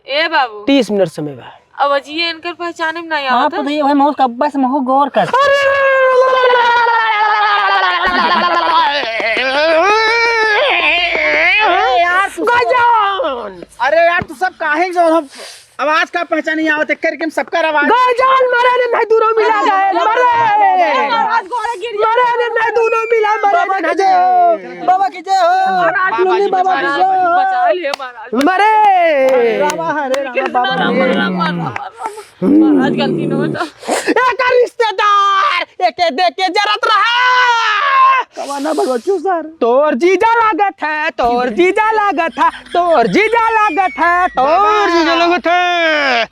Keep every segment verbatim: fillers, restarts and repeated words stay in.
ए बाबू। तीस मिनट समय बा। अब अजिए इनकर पहचाने में नहीं हाँ, आवत है। पता ही है, वही महू कब्बा से महू गौर कर। अरे यार, तू गजन! अरे यार, तू सब काहे जो हम आवाज का पहचान नहीं आवत है, करके हम सबका आवाज। गजन, मरे ने नहीं दूनो मिला गए, मरे। महाराज गोड़े गिर गए। मरे ने नहीं दूनो मिला, मरे बाबा ने की नहीं। जय हो, बाबा की जय हो। महाराज लोग बाबा की जय हो। बचा लिए महाराज। मरे। हरे रामा, हरे रामा, बाबा रामा, रे। रामा, रामा, रामा। महाराज गलती न होता। एक रिश्तेदार, एके देख के जरत रहा। कवाना भगवचू सर। तोर जीजा लागत है, तोर जीजा लागत है, तोर जीजा लागत है, तोर बाबा। जीजा लागत है।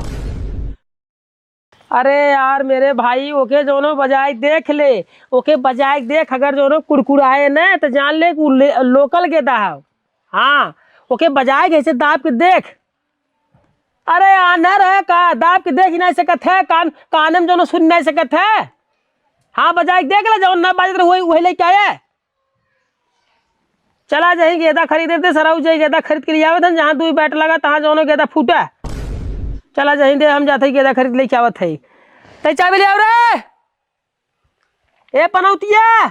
अरे यार मेरे भाई, ओके जौनो बजाय देख ले, ओके बजाय देख, अगर जौनो कुड़कुड़ाए न, त जान ले कि उ ले-, लोकल गेदा है। हाँ, ओके बजाय के ऐसे दाब के देख। अरे आन्हर है का? दाब के देख ही नहीं सकत है, कान, काने में जौनो सुन नहीं सकत है। हाँ, बजाय के देख ले, जौन न बाजत रहे, वही, वही लेके आए। चला जहीं गेदा खरीदे थे, सरऊ जाई गेदा खरीद के ले आवत हन, जहाँ दुई बैट लगा, तहाँ जौनो गेदा फूटा। चला जहीं दे, हम जाते ही गेदा खरीद लेके आवत है। तै चाबी ले आव रे। ए पनौतिया,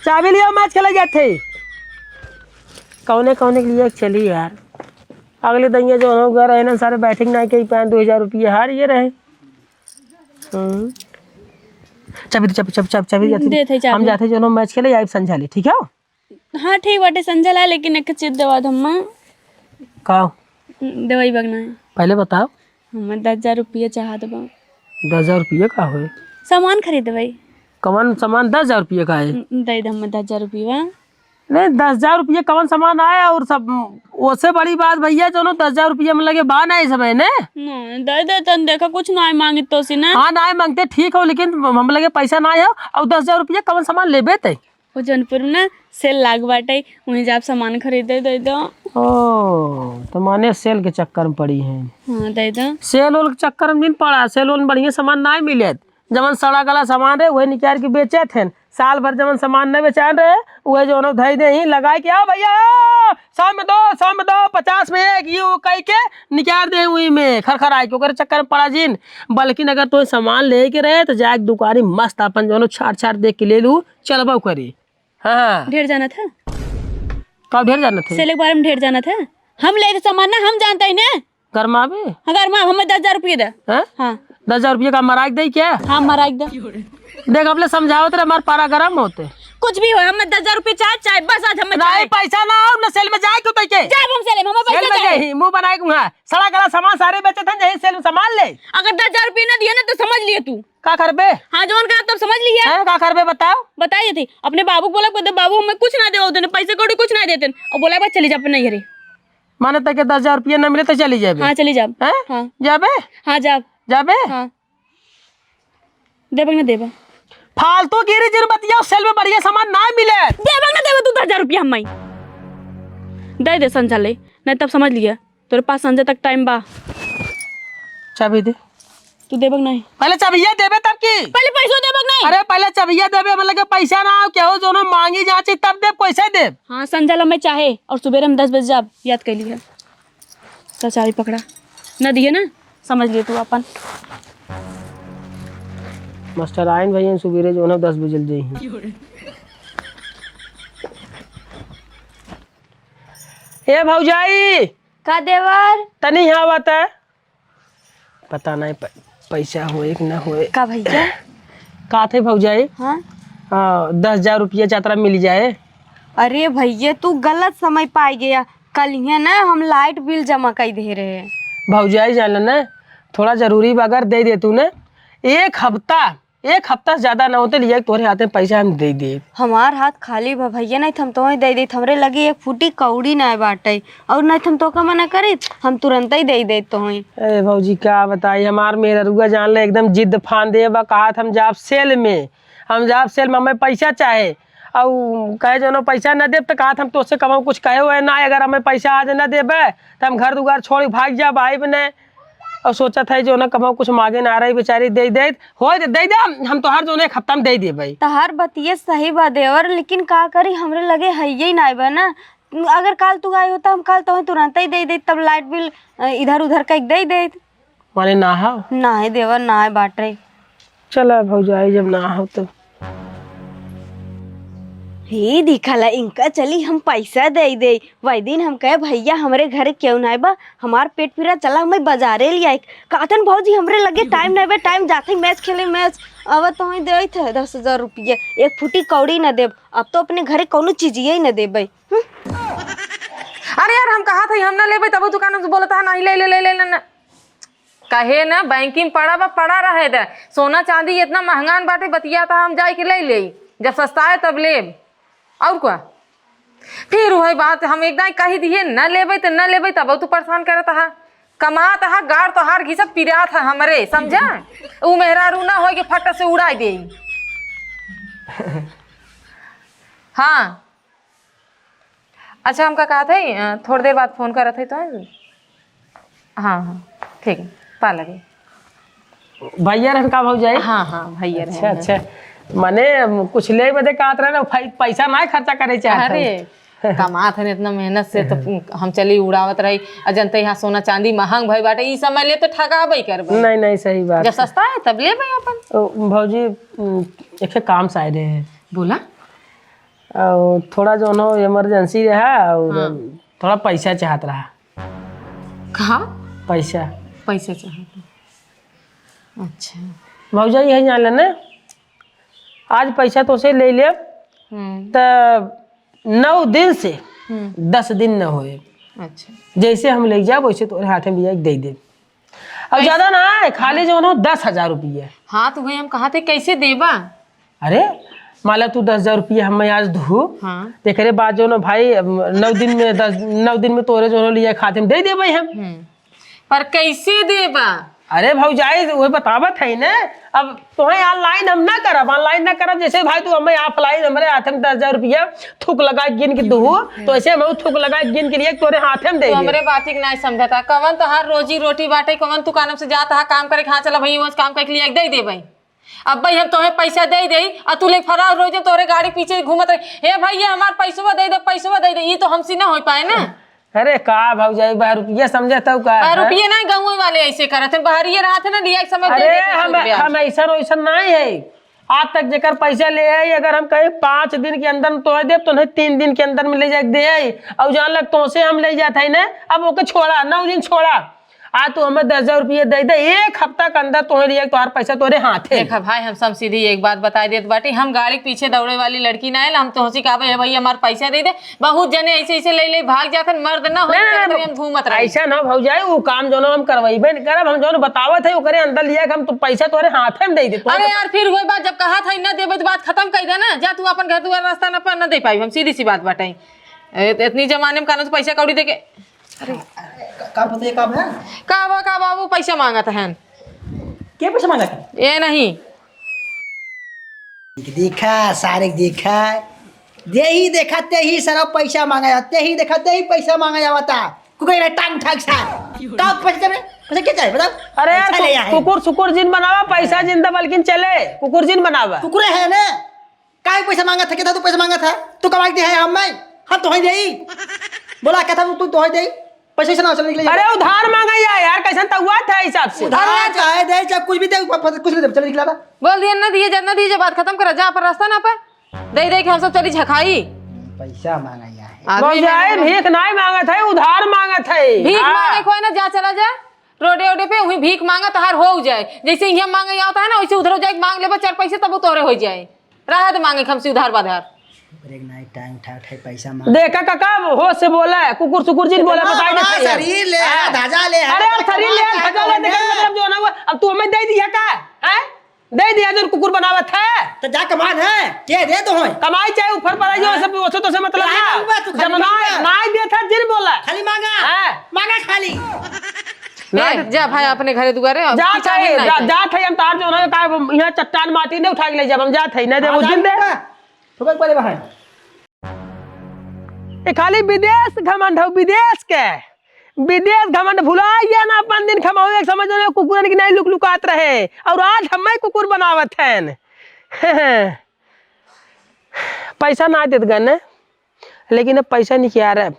चाबी ले आव, मैच खेले जाते। कौने, कौने के लिए चली यार। अगले दइया जौनो घर रहे ना, सारे बैटिंग ना कही पाए, दो हजार रुपये हार ये रहे। हम्म। चाबी दे, चाबी, चाबी, चाबी, चाबी, जाते। देत है चाबी। हम जाते जौनो मैच खेले, आइब संझा ले, ठीक है? हाँ, ठीक बाटे, संझा ला, लेकिन एक चीज देवा दे, अम्मा। का? देवाई बगना है। पहले बताओ। हमें दस हजार रुपया चाहत बा। दस हजार रुपया का होए? सामान खरीदबै। कवन सामान? दस हजार रुपया का है? दे दे हमें दस हजार रुपया। नहीं, दस हजार रुपया कवन सामान आए और सब, ओसे बड़ी बात भैया, जौनो दस हजार रुपया हम लगे बा ना इस समय ने। नहीं, दे दे तन, देखा कुछ ना मांगित तो सी ना। हाँ, ना मांगते ठीक हो, लेकिन हम लगे पैसा ना आए हो, और दस हजार रुपया कवन सामान लेबे ते? वो जौनपुर में ना सेल लाग बाटे, वहीं जाब सामान खरीदे, दे दो। ओ, तो माने सेल के चक्कर में पड़ी हैं। हाँ, दे दो। सेल ओल के चक्कर में नहीं पड़ा, सेल ओल में बढ़िया सामान ना मिले। जवन सड़ा गला सामान रहे, वही निकाल के बेचे थे। साल भर जवन सामान नहीं बेचान रहे, वही जौनो धई दे ही लगाए के, "आओ भैया, सौ में दो, सौ में दो, पचास में एक," ये वो कह के निकाल दे वही में, खरखराए के, ओकरे चक्कर में पड़ा जिन। बल्कि अगर तो सामान ले के रहे, तो जाए के दुकानी मस्त अपन जौनो छाट छाट देख के ले लू, चलबो करी। हाँ। ढेर जानत है? का ढेर जानत है? सेल के बारे में ढेर जानत है? हम लेके सामान ना, हम जानता ही ना। गरमावे? हाँ, गरमा, हमें दस हजार रुपये दे। हैं? हाँ। दस हजार रुपये का मराक दे क्या? हाँ, मराक दे। देख, अपने समझावत रहे, हमार पारा गरम होते। कुछ भी हो, हमें दस हजार रुपये चाहे, चाहे, बस आज हमें नहीं, चाहे। पैसा ना हो, ना सेल में जाए क्यों तैके? जाए हम सेल में, हमें सेल पैसा में चाहे। जाए, मुंह बनाए के वहाँ। सड़ा गला सामान सारे बेचे थे, यही सेल में सामान ले। अगर दस हजार रुपये ना दिए ना, तो समझ लिए तू। का करबे? हाँ, जौन करब तब समझ लिया। हैं, का करबे बताओ? बताइए थे, अपने बाबू को बोला, कहते, "बाबू, हमें कुछ ना दे, उतने पैसे कौड़ी कुछ ना देते।" और बोला, "बस चली जा अपने नैहरे।" माने तक के दस हजार रुपया ना मिले तो चली जाबे? हाँ, चली जाब। हैं? हाँ। जाबे? हाँ, जाब। जाबे? हाँ। देबे ना देबे? फालतू गिरी जिन बतिया, सेल में बढ़िया सामान ना मिले। देबे ना देबे तू दस हजार रुपया हमें? दे दे संझा ले, नहीं तब समझ लिया। तोरे पास संझा तक टाइम बा। चाबी दे। तू देबक नहीं? पहले चाबिया देबे तब की। पहले पैसो देबक नहीं? अरे पहले चाबिया देबे, मतलब कि पैसा ना हो, केहू जौनो मांगी जाची तब देब, कैसे देब? हाँ, संझा ला मैं चाहे और सुबेरे हम दस बजे जाब, याद कर लिया। तो चाबी पकड़ा। न दिए ना, समझ लिए तू अपन। मास्टर आइन भैया सुबेरे जौनो दस बजे जइहीं। ए भौजाई, का देवर? तनी यहाँ आवत है। पता नहीं प-, पैसा होए कि ना होए। का भैया? का थे भौजाई? हाँ? हाँ, दस हजार रुपया जात्रा मिल जाए। अरे भैया, तू गलत समय पाई गया। कल ही ना हम लाइट बिल जमा कर दे रहे। भौजाई जान ना, थोड़ा जरूरी बा, अगर दे दे तू ना, एक हफ्ता एक हफ्ता से ज्यादा ना होते, लिया के तोहरे हाथे पैसा हम दे देब। हमार हाथ खाली बा भैया, नहीं तो हम तोहे दे देत। हमरे लगे एक फूटी कौड़ी ना बाटे, और नहीं तो हम तोका मना करीत, हम तुरंत ही दे देत तोहे। ए भौजी, का बताई, हमार मेहररुआ जान ले एकदम जिद फान दे बा, कहत हम जाब सेल में, हम जाब सेल में, हमें पैसा चाहे। और कहे जौनो पैसा न देब तो कहत हम तोसे कबहूँ कुछ कहे हुए ना, अगर हमें पैसा आज न देबे तो हम घर दुआर छोड़ के भाग जाब, आइब ने। और सोचत है जौनो कबहूँ कुछ मांगे ना रही बेचारी, दे दे, हो दे, दे दे, हम, हम तोहार जौनो एक हफ्ता में दे देबे। तोहार बतिये सही बा देवर, लेकिन का करी, हमरे लगे हइये ही नाय बा ना, अगर काल तू आई होता, हम काल तोहे तुरंत ही दे देत, तब लाइट बिल, अ, इधर उधर कइके दे देत। माने ना हो? ना है देवर, ना है बाटे। चला भौजाई, जब ना हो तब। हे दिखला, इनका चली हम पैसा दे दे। वही दिन हम कहे, "भैया, हमरे घरे केहू नाई बा, हमार पेट पीरा, चला हमें बाजारे ले आए।" कहतन, "भौजी, हमरे लगे टाइम नाई बा, टाइम जाते मैच खेले, मैच।" अब तो ही देत है दस हजार रुपया, एक फुटी कौड़ी न देब। अब तो अपने घरे कौनो चीजिए ही न देबे। हम्म? अरे यार, हम कहा था हम ना लेबे, तब दुकान से बोलता है, "नहीं, ले ले, ले ले, ले ना।" कहे ना, बैंकिंग पड़ा बा, पड़ा रहे दे। सोना चांदी इतना महंगान बाटे, बतिया था हम जाए के ले ले, जब सस्ता है तब लेब। और का? फिर वही बात हम एक दाई कही दिए, "न लेबे तो न लेबे," तब तू परेशान करत हा। कमात हा, गार तोहार घिसत पिरात हा हमरे, समझा? उ मेहरारू ना होए के फट से उड़ाई दे। हाँ, अच्छा, हमका कहत है, अ, थोड़ी देर बाद फोन करत है तो। हाँ, हाँ, ठीक है, पा लगे। भैया रहन का भौजाई? हाँ, हाँ, भैया अच्छा, रहन। अच्छा, माने कुछ ले बदे कहत रहे ना, भाई, पैसा ना खर्चा करे चाहत अरे, हन। कमात हन इतना मेहनत से, तो हम चली उड़ावत रही। आ जनते यहाँ सोना चांदी महंग भई बाटे, ई समय ले तो ठगाबे करबे। नहीं, नहीं, सही बात जब है। सस्ता है तब लेबे अपन। ओ, भौजी, उम, एक काम से आए रहे। बोला। और थोड़ा जौन हो इमरजेंसी रहा और हाँ। थोड़ा पैसा चाहत रहा। का? पैसा। पैसा चाहत रहा। अच्छा। भौजाई, यही जान लेने, आज पैसा तोसे ले लेब, हम्म। त नौ दिन से हम्म। दस दिन न होए। अच्छा। जैसे हम ले जाब, वैसे तोरे हाथे में लिया के दे देब। अब पैसा ज्यादा ना है, खाली जौन हो दस हजार रुपया। हाँ, तो वही हम कहा थे, कैसे देबा? अरे, मान ला तू दस हजार रुपया हमें आज दू, हाँ। तेकरे बाद जौन हो भाई, अब नौ दिन में, दस, नौ दिन में तोरे जौन हो लिया खाते में दे देबे हम। हम्म। पर कैसे देबा? अरे भौजाई, वही बतावत है ना, अब तोहे online हम ना करब, online ना करब, जैसे भाई तू हमें offline हमरे हाथे में दस हजार रुपया थूक लगा के गिन के दू, तो ऐसे हम थूक लगा के गिन के लिए तोरे हाथे में दे तू देब। हमरे बात के ना समझता, कवन तोहार रोजी रोटी बाटे, कवन तू कानम से जात हा काम करे, हाँ चला भाई, वहाँ से काम करके लिए दे देबे। अब भाई हम तोहे पैसा दे दे, आ तू ले फरार हो जा, तोरे गाड़ी पीछे घूमत रहे, "हे भैया, हमार पैसवा दे दे, पैसवा दे दे," ई तो हमसे ना हो पाए ना। अरे का भौजाई, बा रुपया समझत हऊ का? बा रुपया ना, गाँव वाले ऐसे करत हैं, बाहरिए रहत है ना, लिया एक समय दे अरे देते हम, रुपया। हम ऐसन वैसन नहीं है। आज तक जेकर पैसा ले आई, अगर हम कहीं पाँच दिन के अंदर में तोड़ देब, तो नहीं तीन दिन के अंदर में ले जाके दे आई। और जान लग तोसे हम ले जात है ना, अब ओके छोड़ा, नौ दिन छोड़ा। आ तू हमें दस हजार रुपये दे दे, एक हफ्ता के अंदर तोहरे लिए तोहार पैसा तोरे हाथे। देखा भाई, हम सब सीधी एक बात बताई देत बाटी, हम गाड़ी के पीछे दौड़े वाली लड़की ना है, हम तोहसे कहबे, "हे भैया, हमार पैसा दे दे।" बहुत जने ऐसे ऐसे ले ले भाग जात हन, मर्द ना हो, ना, ना, चक्कर में ना, हम घूमत रही। ऐसा ना भौजाई, वो काम जौन हम करवाइबे न करब, हम जौन बतावत है ओकरे अंदर लिया के हम तो पैसा तोरे हाथे में दे दे। अरे यार, फिर वही बात, जब कहा था ना देबे तो बात खत्म कर दे ना, जा तू अपन घर दुआर रास्ता ना पर ना दे पाई, हम सीधी सी बात बाटे। ए-, इतनी जमाने में कानून से पैसा कौड़ी दे के अरे, का, का पता ये का बा? का बा, का बाबू, पैसा मांगत हन। के पैसा मांगत है? ए नहीं। देखा, सारे देखा। दे ही देखा, ते ही सारा पैसा मांगा जाता, ते ही देखा, ते ही पैसा मांगा जाता। कुकुर रे टांग ठाक सार। का पैसा चाहिए? पैसा क्या चाहिए, बताओ? अरे यार, पैसा ले कु-, आए। कुकुर सुकुर जिन बनावा, पैसा जिन द बल्किन चले, कुकुर जिन बनावा। कुकुर है ना? काहे पैसा मांगत है? केथा तू पैसा मांगत है? तू कमाई दे है हम मैं? हम तोहे देई। बोला, केथा तू, तू तोहे देई? पैसा से ना चल निकले। अरे उधार मांगा या यार, कैसन तउआ था हिसाब से। उधार अरे चाहे दे, चाहे कुछ भी दे, प-, प-, कुछ नहीं दे, चल निकला था। बोल दिया, ना दिए जा, ना दिए जा, बात खत्म करा, जा अपन रास्ता ना पे। दे दे के हम सब चली झखाई। पैसा मांगा या है। आदमी भौजाई, मांगे भीख नहीं मांगत है, उधार मांगत है। भीख हाँ। मांगे कोई ना, जा चला जा। रोडे ओडे पे वही भीख मांगा तोहार हो जाए, जैसे यहाँ मांगे आवता है ना, वैसे उधरो जाके मांग लेबे चार पैसे, तब वो तोहरे हो जाए। रहा दे मांगे हमसे उधार बाधार। ब्रेक नाइट टाइम ठाक है, पैसा मांग। देखा काका, होश से बोला है, कुकुर सुकुर जिन बोला, इतना बताई बड़ा देते हैं। शरीर ले है, हाँ। ध्वजा ले है, अरे यार, शरीर ले है, कमाल ध्वजा ले, करता देखा है। मतलब जो ना हुआ, अब तू हमें दे दिया का? हैं? दे दिया जो कुकुर बनावत है। तो जा कमा है, के दे तो होय। कमाई चाहे ऊपर पर आई जो, हाँ। सब ओसे तो से मतलब कहाँ ना। कमाऊंगा तू, खाली जब ना, मांगा। ना दे था जिन बोला। खाली मांगा। हाँ। मांगा खाली। ना ए, दे- जा भाई अपने घरे दुआरे, अब जा पीछा था, नहीं जा, था। जा था, हम तार जो ना का यहाँ चट्टान माटी नहीं उठा के ले जब हम जा थे, नहीं दे हाँ, वो जा जिन दे। लूंगा। ठोकर पड़े वहाँ। ए, खाली विदेश घमंड हो, विदेश के। विदेश घमंड भुला गया ना अपन दिन खमावे, एक समय जो कुकुरन की नहीं लुक लुकात रहे, और आज हमें कुकुर बनावत हैं। पैसा ना देत गने, लेकिन अब पैसा निकियारब,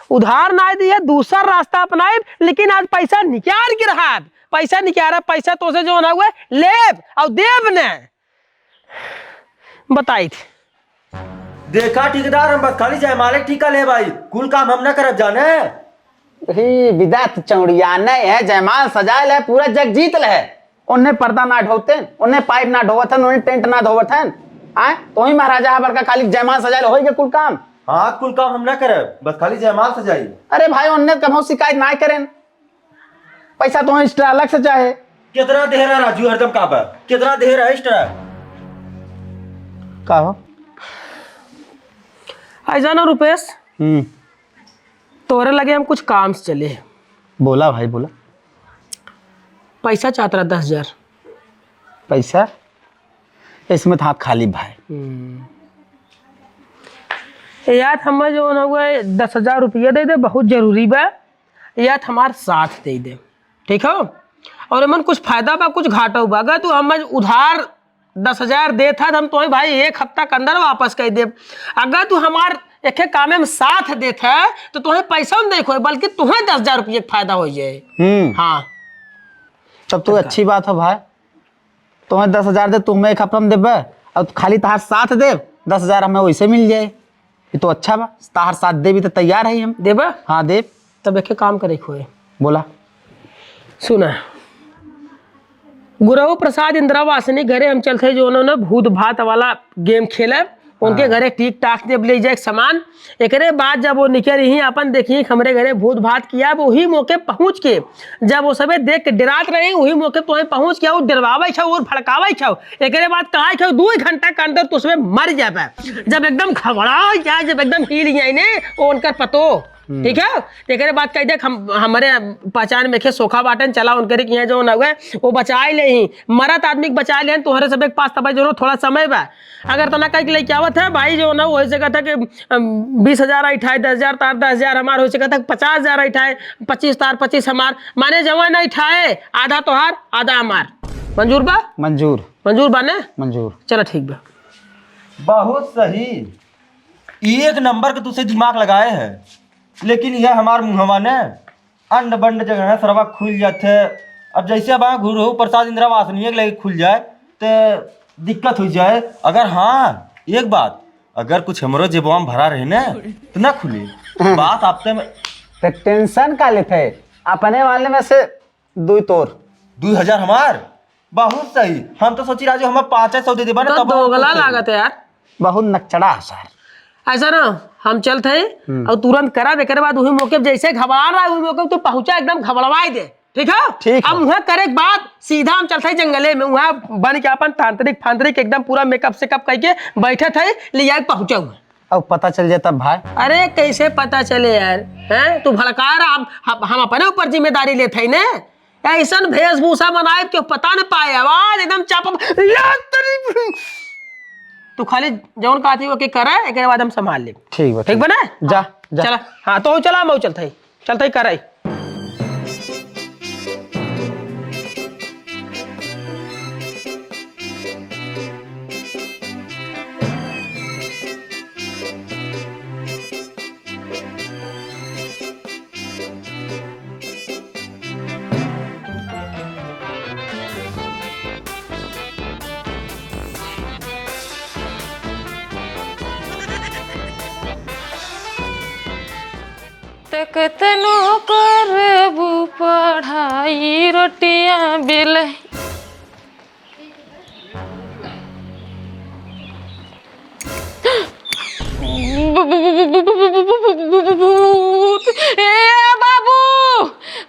उधार नाहीं दिहे, दूसर रास्ता अपनाइब, लेकिन आज पैसा निकियार के रहब। पैसा निकियारब, पैसा तोसे जौन हउए लेब अउर देब न। बताइत। देखा ठेकेदार, हम बस खाली जयमाले क ठीका लेब भाई, कुल काम हम न करब जाने। ही बिदात चौड़िया नहीं है, जयमाल सजायल है, पूरा जग जीत ले है। उन्हें पर्दा ना ढोते, उन्हें पाइप ना ढोवत हन, उन्हें टेंट ना धोवत हन। आय, तो ही महाराजा है बड़का, खाली जयमाल सजायल होई के कुल काम। हाँ, कुल काम हम ना करब, बस खाली जयमाल सजाई। अरे भाई, उन्हें कभो शिकायत ना करें, पैसा तो extra अलग से चाहे। कितना देर है राजू, हरदम का बा? कितना देर है extra? का हो? ऐसा ना रुपेश, हम्म। तोरे लगे हम कुछ काम से चले। बोला भाई, बोला। पैसा चाहत रहा दस हजार। पैसा? इसमें तो हाथ खाली भाई। हम्म। ए यार, हमें जो ना हुआ है, दस हजार रुपया दे दे, बहुत जरूरी बा। या त हमार साथ दे दे, ठीक हो? और एमन कुछ फायदा बा, कुछ घाटा बा। अगर तू हमें उधार दस हजार देत है, तो हम तुम्हें भाई एक हफ्ता के अंदर वापस कर देब। अगर तू हमार एके कामे में साथ देत है, तो तुम्हें पैसा नहीं खोए, बल्कि तुम्हें दस हजार रुपये के फायदा हो जाए। हम्म। हाँ। तब तो अच्छी बात है भाई। तुम्हें दस हजार दे, तुम्हें एक हफ्ता में देबे, और खाली तहार साथ देब, दस हजार हमें वैसे मिल जाए। ये तो अच्छा बा, तहार साथ देबी तो तैयार है हम। देबा? हाँ, देब। तब एक काम करे खोए। बोला। सुना, गुरहु प्रसाद इंदिरावासिनी घरे हम चलते, जो उन्होंने भूत भात वाला गेम खेले, उनके हाँ। घरे टीक टाक देब ले जाए सामान। एकरे बाद जब वो निकल रही, अपन देखी हमरे घरे भूत भात किया, वो ही मौके पहुँच के, जब वो सबे देख के डरात रही, वही मौके पे पहुँच के वो डरवावे छो और भड़कावे छो। एकरे बाद कहा छो, दो घंटा के अंदर तो उसमें मर जाबे। जब एकदम घबरा जाए, जब एकदम हिल जाए ने, वो उनकर पतो, हम्म। ठीक है? तो एकरे बाद कह दे, हम, हमारे पहचान में खे सोखा बाटन, चला उनकरे के यहाँ जो ना हुए, वो बचाए ले ही, मरत आदमी के बचाए ले, तोहरे सबे के पास तब जो थोड़ा समय बा। अगर तना कह के लेके आवत है, भाई जो ना, वही से कहता कि, अम, बीस हजार आई ठाए, दस हजार तार, दस हजार हमार, वही से कहता कि पचास हजार आई ठाए, पच्चीस तार, पच्चीस हमार, माने जवान आई ठाए, आधा तोहार, आधा हमार। मंजूर बा? मंजूर। मंजूर बा ने? मंजूर। चला ठीक बा। बहुत सही, एक नंबर के तुसे दिमाग लगाए है, लेकिन यह हमार मुहवा ने अंड बंड जगह है, सरवा खुल जात है। अब जैसे अब गुरु प्रसाद इंदिरा वासनीय के लगे खुल जाए, तो दिक्कत हो जाए। अगर हाँ, एक बात, अगर कुछ हमरो जेबवा में भरा रहे ना, तो ना खुले। बात आपते में तो टेंशन का लेते है? अपने वाले में से दुई तोर। दुई हजार हमार? बहुत सही। हम तो सोची राजू, हमें पाँच सौ दे देबा ना, तो तब हम दोगला खुश होई। लागत है यार। बहुत नकचड़ा है सर। ऐसा ना, हम चलत है हम्म। और तुरंत करब, एकरे बाद वही मौके पे जैसे घबरा रहा है, वही मौके पे तू पहुंचा, एकदम घबरवाई दे, ठीक है? ठीक है। अब वहाँ करे के बाद सीधा हम चलत है जंगले में, वहाँ बन के अपन तांत्रिक फांत्रिक एकदम पूरा मेकअप सेकअप करके बैठत है, ले जाके पहुँचा हुआ। अब पता चल जाता भाई। अरे कैसे पता चले यार, हैं? तू भड़का रहा, हम, हम, हम अपने ऊपर जिम्मेदारी लेत है ने। ऐसन भेषभूषा बनाए, क्यों पता न पाए, आवाज एकदम चापा, या तेरी। तू खाली जौन कहती हो कि करे, एकरे बाद हम संभाल लेब। ठीक बा, ठीक ठीक। बा ना? जा, हाँ, जा। चला, हाँ, तो चला, मऊ चलत है, चलत है करे। त कतनो करबू पढ़ाई, रोटियां बेल। भूत। ए बाबू,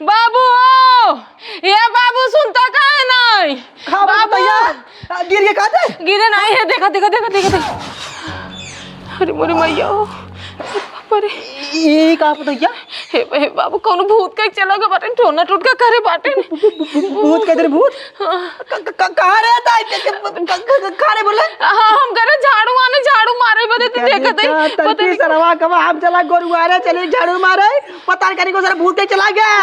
बाबू, ए बाबू, सुनता काहे नहीं? का बात बाबू। भैया? आ, गिर के का दे? गिरे नहीं है, देखा, देखा, देखा, देखा, देखा। अरे मोरे मैया, अरे बाप रे। ई का भैया? हे, हे बाबू, कौनो भूत कहीं चला गया बाटे, टोना टोटका करे बाटे। भूत कह दे रे, भूत? हाँ। क-, क-, क-, कहाँ रहता है? क-, क-, क-, क-, कहाँ रे बोले? हाँ, हम करे झाड़ू आने, झाड़ू मारे बदे तो देखत है, तनकी पता नहीं। सरवा कबा हम चला गोरुआरे चले झाड़ू मारे, पता नहीं कहीं को सारा भूत कहीं चला गया।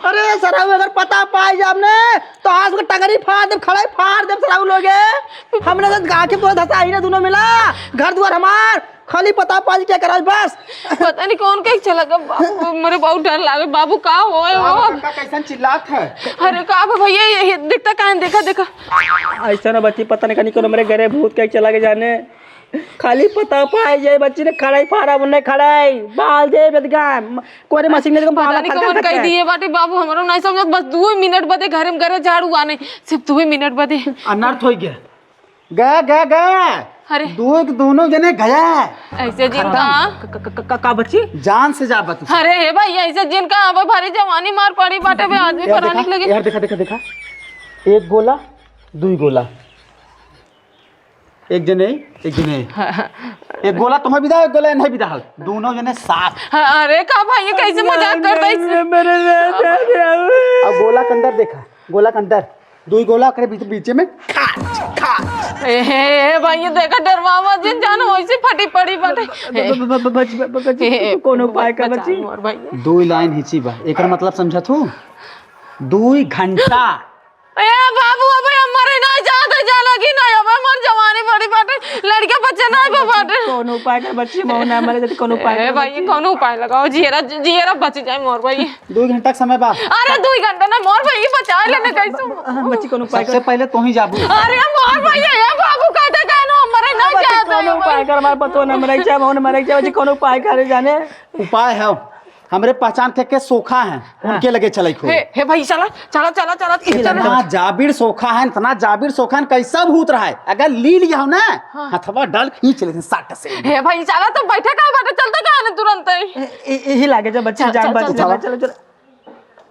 अरे सरवा, अगर पता पाए जाब ने, तो आज को टंगरी फाड़ देब, खड़ाई फाड़ देब सरवा लोगे। हमने तो गा के पूरा धसा ही ना दोनों मिला, घर दुआर हमार। खाली पता पाई के कराई बस। पता नहीं कौन कहीं चला गया बाबू, मेरे बहुत डर लागे बाबू, का होए हो? का, का, कैसन चिल्लात है? अरे का बा भैया, ये, ये दिखता कहाँ है? देखा, देखा। ऐसा ना बच्ची, पता नहीं कहीं कोनो मेरे घरे भूत कहीं चला के जाने। खाली पता पाई जाए बच्ची ने खड़ाई फाड़ा, उन्हें खड़ाई बाल दे बेदगा, कोरे मशीन ने पता बाल नहीं खत्म कौन कह करके। दिए बाटे बाबू, हमरो नहीं समझ, बस दो मिनट बदे घर में करे झाड़ू आने, सिर्फ दो मिनट बदे। अनर्थ हो गया। गया, गया, गया। अरे। दो, दोनों जने गया। ऐसे जिन खत्म। का? क-, क-, क-, क-, का बच्ची? जान से जा बच। अरे हे भाई, ऐसे जिन का? अबे भारी जवानी मार पड़ी बाटे बे, आदमी यार परानी देखा, लगे। यार देखा, देखा, देखा। एक गोला, दुई गोला। एक जने, एक जने। हाँ, हाँ। एक गोला तुम्हें भी दा, एक गोला इन्हें भी दा। दोनों जने साथ। हाँ, अरे का भाई, ये कैसे मजाक करता है? मेरे, मेरे, मेरे, मेरे, अब गोला के अंदर देखा, गोला के अंदर। दुई गोला करे बीच, बीचे में खाच, खाच। ए, हे, हे, भाई, ये देखा, डरवावा जिन, जान वैसे फटी पड़ी बाटे। ब-, ब-, ब-, ब-, बच, ब-, ब-, बच, हे, हे, कोनो उपाय का बचा बची? मोर भाई। दुई लाइन हिची बा, एकर मतलब समझत हूँ? दुई घंटा। ए बाबू, अबे हम मरे ना जाते, जाना कि नहीं, अबे हमार जवानी बड़ी बाटे, लड़के बच्चे ना बा बाटे। कोनो उपाय कर बच्ची, मौना मरे जाते, कोनो उपाय ए कर भाई, बच्ची। कोनो उपाय लगाओ, जियरा, जियरा बच जाए मोर भाई। दुई घंटा के समय बा। अरे, दुई घंटा ना, मोर भाई, बचा लेने कैसे? हाँ, बच्ची, कोनो उपाय सबसे कर। पहले तू ही जाबू। अरे, मोर भाई, ए बाबू, कहते कहनो, हम मरे ना बच्ची, जाते कोनो हैं उपाय भाई। कर, हमारे पतो ना मरे, चाहे मौन मरे, चाहे बच्ची, कोनो उपाय करे जाने। उपाय है, हमरे पहचान के, के सोखा हैं, हाँ। उनके लगे चले खो। हे, हे भाई, चला, चला, चला, चला, चला। इतना जाबिर सोखा है, इतना जाबिर सोखा है, कैसा भूत रहा है? अगर ली लिया हो ना, हाँ। हथवा डाल खींच लेते हैं सट से। हे भाई, चला तो बैठे का बाटे, चलते का है ना तुरंत ही? ए, ए, यही लागे जब बच्ची चल, जान चल, बात चल, है, चल। चलो, चलो।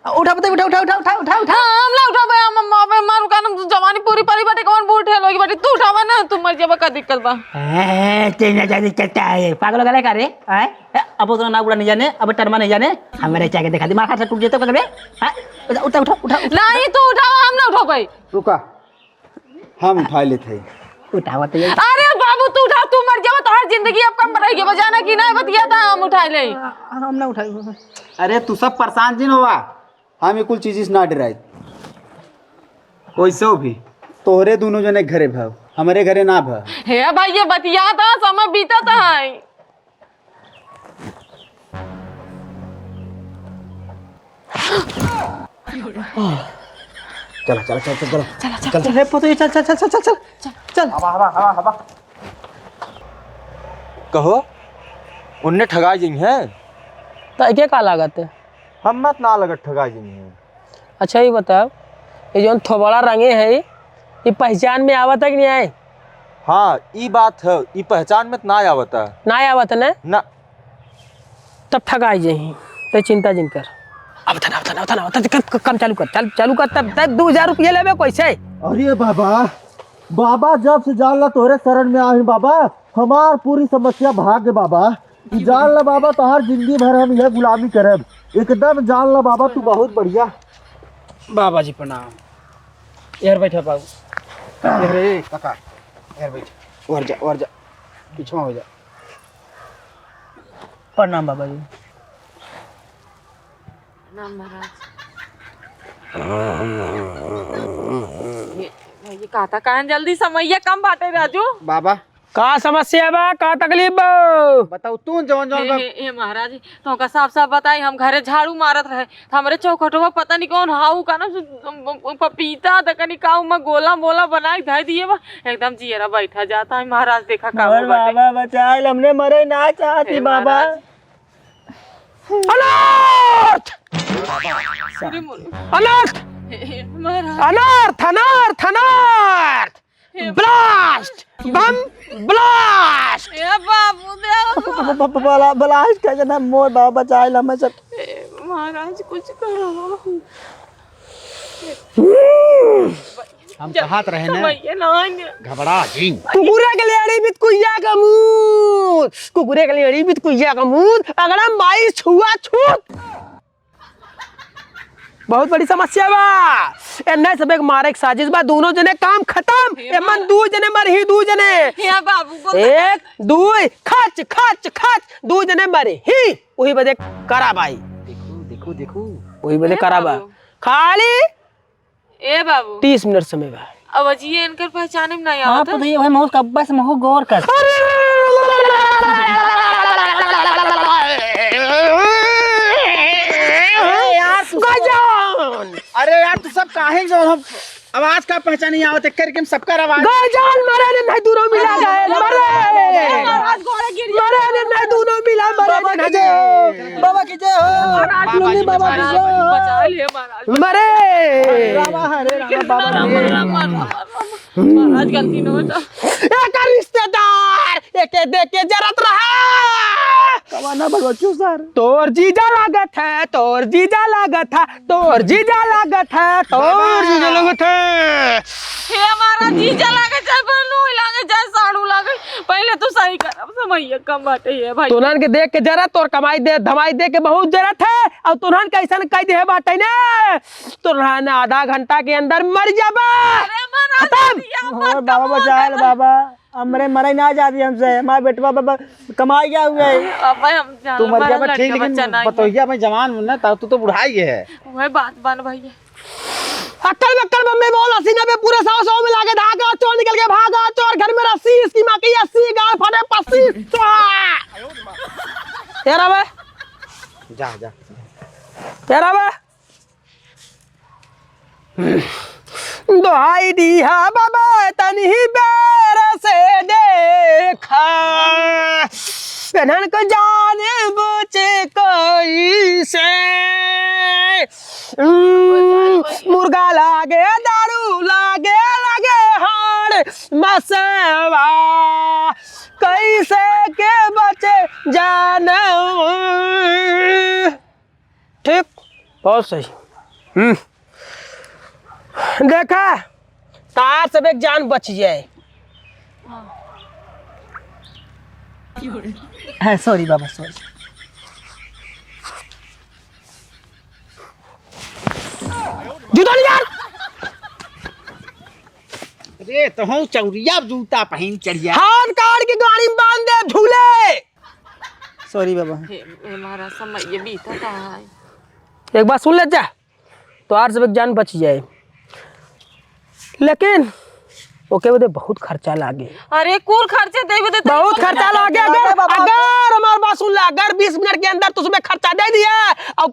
आ, उठा, बता, उठा, उठा, उठा। हाँ, हम ना उठाबे, हम, हम, हम, मारू कान, हम जवानी पूरी परी बाटे, कौन बूढ़ ठेल होगी बाटे, तू उठावा ना, तू मर जाबा, का दिक्कत बा? ए, तेरे ना जाने चलता है, पागल हो गया का रे? हैं? ए, अब उतना ना उड़ा नहीं जाने, अब टरमा नहीं जाने, हमारे चाय के दिखा दे, मार हाथ से टूट जाता कभी, हैं? उठा, उठा, उठा, उठा, उठा। नहीं, तू उठावा, हम ना उठाबे। रुका, हम उठा लेते हैं। उठावा तो ये। अरे बाबू, तू उठा, तू मर जावा, तोहार जिंदगी अब कम रह गई, बजाना कि नहीं बतिया था, हम उठा ले। हम ना उठाई। अरे, तू सब परेशान जिन होवा, हम ये कुल चीज से ना डराई। वैसे भी तोहरे दोनों जने घरे भाव, हमारे घरे ना भाव। हे भाई, ये बतिया था, समय बीता था। चला, चला, चल, चल, चला। चला, चल, चल। चल, हे पुतरी, चल, चल। चल। हवा, हवा, हवा, हवा। कहो, उन्ने ठगा जइहैं। त एके का लागत है? हम मत ना लगत ठगा जइहैं। अच्छा, ये बताओ, ये जौन थोबड़ा रंगे है, ये पहचान में आवत है कि नहीं आए? हाँ, ई बात है, ई पहचान में त ना आवत है। ना आवत है ना? ना। तब ठगाई जाही, ते चिंता जिन कर। अब थना, अब थना, अब थना, अब थना, क-, क-, काम चालू कर, चालू, चालू कर, तब, तब दो हजार रुपया लेबे कैसे? अरे बाबा, बाबा, जब से जान ला तोहरे शरण में आए हैं बाबा, हमार पूरी समस्या भाग गए बाबा। जान ला बाबा, तोहार जिंदगी भर हम यह गुलामी करब। एकदम जान ला बाबा, तू बहुत बढ़िया। बाबा जी प्रणाम। यार बैठा बाबू। यार ए, काका, यार बैठ। और जा, और जा। पीछे हो जा। प्रणाम बाबा जी। प्रणाम महाराज। ये, ये कहता कहन जल्दी समैया कम बाटे राजू। बाबा, का समस्या बा, का तकलीफ बा? बताओ तू जौन जौन हे, बा। हे, हे महाराज, तोहका साफ साफ बताई, हम घरे झाड़ू मारत रहे, त हमरे चौखटवा पता नहीं कौन हाउ का ना, पपीता त कनी का उमा गोला मोला बनाई धई दिए बा, एकदम जियरा बैठा जाता है महाराज, देखा का मोर हुआ बाटे। बाबा बचाइल, हमने मरे ना चाहती हे बाबा। महाराज। अनर्थ! अरे मोर। अनर्थ! हे, हे महाराज। अनर्थ, अनर्थ, अनर्थ! हे blast! बम blast! ए बाबू, देव। ब-, ब-, ब-, बला-, blast का जना मोर बाबा बचाए ला मैं सब। ए, महाराज, कुछ करो। हम कहत रहे ना, समैया ना आने। घबरा जिन। कुकुरे के लेड़ी बित कुइया का मूत, कुकुरे के लेड़ी बित कुइया का मूत, अगर हम बाईस छुआ छूत। बहुत बड़ी समस्या बा। एन्ने सबे के मारे के साजिश बा, दोनों जने काम खतम। हे एमन बाबा। दू जने मरही, दू जने। हे बाबू, बोल। एक, दुई, खच, खच, खच, दू जने मरही। वही बदे करा भाई। देखू, देखू, देखू। वही बदे हे करा बा। बाबू। खाली ए बाबू। तीस मिनट समय बा। अब जी इनकर पहचाने में नहीं हाँ, आवत है। पता ही है, महू कब्बा से महू गौर कर। अरे, अरे, अरे, अरे, अरे, अरे, अरे, अरे, अरे, अरे, अरे यार, तू सब काहे जो हम आवाज का पहचान नहीं आवत है, करके हम सबका आवाज। गजान मरे ने नहीं दूनो मिला गए, मरे। महाराज गोड़े गिर गए। मरे ने नहीं दूनो मिला, मरे बाबा ने की नहीं। जय हो, बाबा की जय हो। महाराज लोग बाबा की जय हो। बचा ले महाराज। मरे। रामा हरे रामा, बाबा रामा, रे। रामा, रामा, रामा। महाराज गलती न हो जा। एक रिश्तेदार एके देख के जरत रहा। कवाना भगवचू सर। तोर जीजा लागत है, तोर जीजा लागत है, तोर जीजा लागत है, तोर बाबा। जीजा लागत है। हे हमारा जीजा लागे चाहे बहनोई लागे चाहे साड़ू लागे, पहले तो सही कर, अब समैया कम बाटे ये भाई। तोनन के देख के जरा तोर कमाई दे धमाई दे के बहुत जरूरत है, और तोनन कैसन कह दे बाटे ने, तोनन आधा घंटा के अंदर मर जाबा। अरे हमारा खत्म। जीजा, हमार और बाबा कमाल बचाए ले कर। बाबा। हमरे मरे ना जाती हमसे, हमारे बेटवा बाबा कमाई गया हुआ है। अब भाई हम जान तू मर गया लड़के बा, ठीक, लेकिन बच्चा ना है। बतौहिया में जवान ना, तब तू तो बुढ़ाई है। वही बात बन भैया। अक्कल बक्कल बम्बे बोल, हसीना पे पूरे सौ, सौ में लाके धागा, चोर निकल के भागा, चोर घर में रस्सी, इसकी माँ की अस्सी, गाल फाटे पस्सी, स्वाहा। तेरा बे? जा, जा। तेरा बे? दोहाई दिहा बाबा तनही बेर से देखा, पेन्हन को जाने बचे कैसे। हम्म, मुर्गा लागे, दारू लागे, लागे हाड़ मसवा, कैसे के बचे जान। ठीक, बहुत सही। हम्म। देखा, तार सब एक जान बच जाए। हाँ, सॉरी बाबा, सॉरी। जूता निकाल। अरे, तो हूँ चौरिया जूता पहिन चढ़िया। हाथ काट के गाड़ी में बांध दे, झूले। सॉरी बाबा। हे, हे महाराज, समय ये बीता कहाँ है? एक बात सुन ले जा, तोहार सब एक जान बच जाए, लेकिन ओके बदे बहुत खर्चा लागे। अरे कुल खर्चे देबे दे बहुत खर्चा लागे। अगर, बाबा। अगर हमार बात सुन ले, अगर बीस मिनट के अंदर तुझमें खर्चा दे दिया और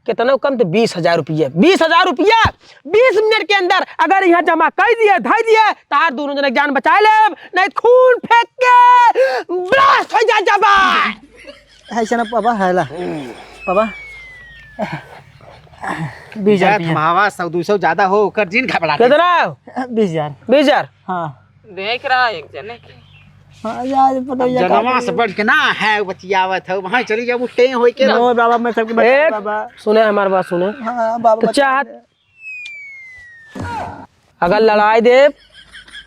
कितना कम तो बीस हजार रुपया, बीस हजार रुपया बीस मिनट के अंदर अगर यहाँ जमा कर दिए, धर दिए, तार दोनों जने के जान बचाए लेब, नहीं खून फेंक के ब्लास्ट हो जा जाबा। ऐसे ना पापा, हैला। पापा, बीस हजार जात रुपया। हमावा सौ दो सौ ज्यादा हो, ओकर जिन घबरा के। कितना? बीस हजार। बीस हजार? हाँ। देख रहा एक जने के। हाँ, यार, पता अब ही है जनवा का से बढ़ के ना है, बतियावत है, वहाँ चली जाबू, टें होई के ना। नो, बाबा, मैं सबके बता एक, बाबा। सुने हमार बात, सुने। हाँ, बाबा, तो बता चाहत दे। अगर लड़ाई देब,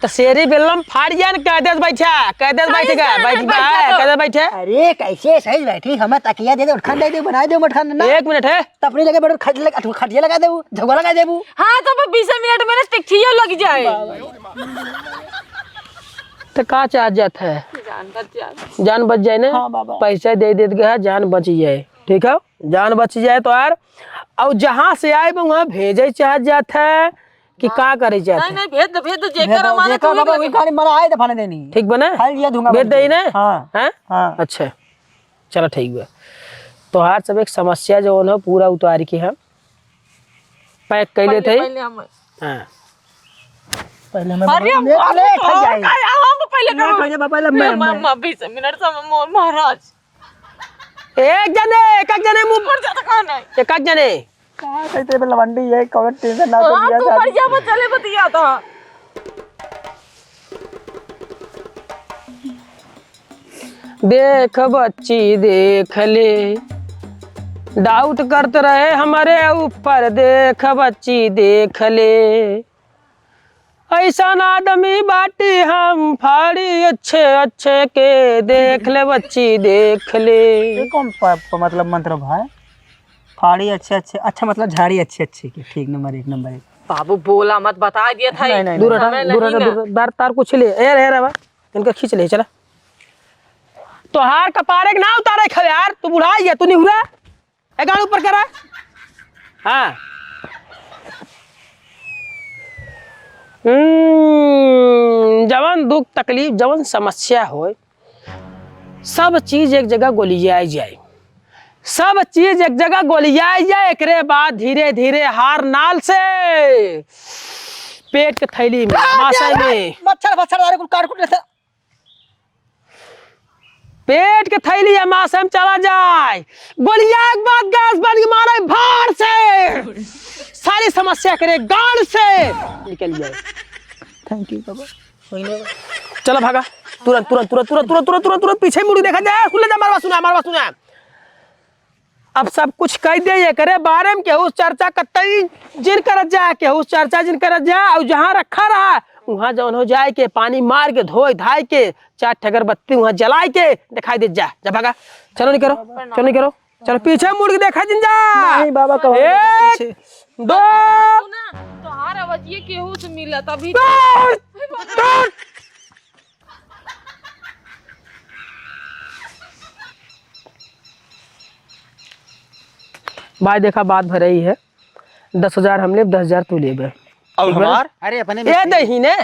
तो सेरी बेलम फाड़ जान, कह देस बैठा, कह देस सही बैठ गया, से बैठ बैठा, बैठा तो। कह देस बैठा। अरे, कैसे सही बैठी, हमें तकिया दे दे, उठखन दे दे, बनाए दे, उठखन ना। एक मिनट है। तो अपनी जगह बैठ, खट लग-, खटिया लगा देबू, झगड़ा लगा देबू। हाँ, तो अब बीस मिनट में ना टिकठिया लग जाए। तो का चाह जात है? जान बच जाए। जान बच जाए ना? हाँ, बाबा। पैसा दे देत गया, जान बच जाए, ठीक है, जान बच जाए तो यार। और जहाँ से आए बा, वहाँ भेजे चाह जात है कि हाँ। का करे चाहत नहीं, है? नहीं, भेज दे, भेज दे, भेज जेकर दो, हमारे जेकर तू ही बाबा, लगे। वही गाड़ी मरा आए दफाने देनी। ठीक बना? खाई लिया धुआं भेज बन दे के। ना? हाँ। हैं? हाँ। अच्छा, चलो ठीक बा। तोहार सब एक समस्या जौन हो, पूरा उतार के हम पैक कर पहले, लेते हैं। पहले हम हाँ। पहले हमें अरे, बाबा, हम ले, ले, तो खा जाए। का, हम पहले ले, करो। खा जाए, बाबा, ले, ए, मैं, मामा, मैं। बीस मिनट से मोर महाराज। एक जने, एक एक जने मुंह मर जाता कौन है? एक एक जने। कहाँ कहते बे लवंडी है, कौन टेंशन ना तो हाँ, लिया तू था। मर जा, वो चले बतिया था। देख बच्ची देख ले, डाउट करत रहे हमरे ऊपर, देख बच्ची देख ले। ऐसन आदमी बाटी हम फाड़ी अच्छे अच्छे के, देख ले बच्ची देख ले। ये कौन प-, प-, मतलब मंत्र भाई? फाड़ी अच्छे अच्छे, अच्छा मतलब झाड़ी अच्छे अच्छे के, ठीक नंबर एक, नंबर एक। बाबू बोला मत, बता दिया था। नहीं, नहीं, दूर नहीं। हटा, समय दूर नहीं हटा, ना। दूर हटा। तार, तार कुछ ले, ए रे, ए रे बा, इनका खींच ले, चला। तोहार कपारे के ना उतारे खा यार, तू बुढ़ा गया, तू निहुरा। ए, गाल ऊपर करा। हाँ। हम्म, जवन दुख तकलीफ, जवन समस्या होय, सब चीज एक जगह गोलियाई जाए। सब चीज एक जगह गोलियाई जाए, एकरे बाद धीरे धीरे हार नाल से पेट के थैली में, अमाशय में। मच्छर फच्छर दारू कुल काट कुट लेते। पेट के थैली अमाशय में चला जाए, गोलिया के बाद गैस बन के मारे भार से, सारी समस्या एकरे गांड से निकल जाए। Thank you बाबा। चला भागा, तुरंत तुरंत तुरंत तुरंत तुरंत तुरंत तुरंत पीछे मुड़ी देखा जाए। सुन ले जा, मारवा सुना, मारवा सुना। अब सब कुछ कह दे, एकरे बारे में केहू से चर्चा कतई जिन करत जा, केहू से चर्चा जिन करत जा। और जहाँ रखा रहा, वहाँ जौन हो जाए के पानी मार के, धोए धाए के, चार ठे अगरबत्ती वहाँ जलाए के दिखाई दे जा। जा भागा, चलो नहीं करो, चलो नहीं करो, चलो पीछे मुड़ के देखा जिन जा। नहीं बाबा, कहो एक, पीछे। दो। सुना, तोहार आवाजिए केहू से मिलत अभी। दौड़, दौड़। भाई देखा, बात भरई है, दस हजार हम लेब, दस हजार तू लेबे। और हमार? अरे अपने में ए दही ने,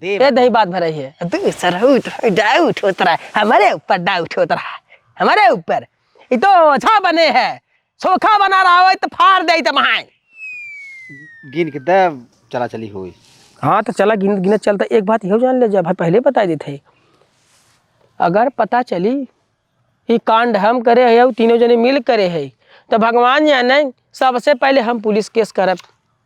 देब। ए दही बात भरई है। तू सर उठ, डाउट होत रहा, हमारे ऊपर डाउट होत रहा, हमारे ऊपर। ये तो अच्छा बने है, सोखा बना रहा हो तो फाड़ दे तो महाए। गिन के दब चला चली होई। हाँ तो चला गिन, गिनत चलता। एक बात यहू जान ले जा भाई, पहले बता देते हैं, अगर पता चली ई कांड हम करे है, उ तीनों जने मिल करे है, तो भगवान जाने, सबसे पहले हम पुलिस केस करब।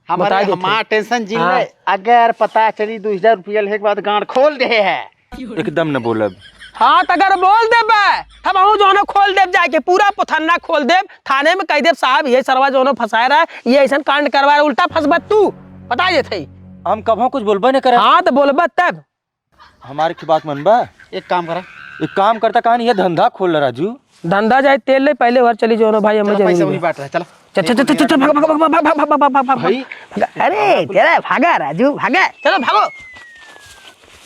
हमारे, बता देते। हमार टेंशन जिन हाँ। ले, अगर पता चली दो हजार रुपया लेके बाद गांड खोल दे है। एकदम न बोलब। हाँ, तो अगर बोल देबे, हम अहू जोनो खोल देब जाके, पूरा पुथन्ना खोल देब, थाने में कह देब, "साहब, ये सरवा जोनो फंसाए रहा है, ये ऐसन कांड करवा रहा है, उल्टा फंसबत तू।" बता देते। हम कभो कुछ बोलबे न करे। हाँ, तो बोलबे तब। हमारे की बात मनबा? एक काम करा। एक काम करता, कहानी ये धंधा खोल ले राजू। धंधा जाए तेल ले, पहले घर चली जोनो भाई, हमें चलो, पैसा जरूरी वही है। बांट रहा है, चलो। चल, चल, चल, चल, चल, भाग, भाग, भाग। भाई। भाग। अरे, तेरा भागा राजू, भागा। चलो, भागो।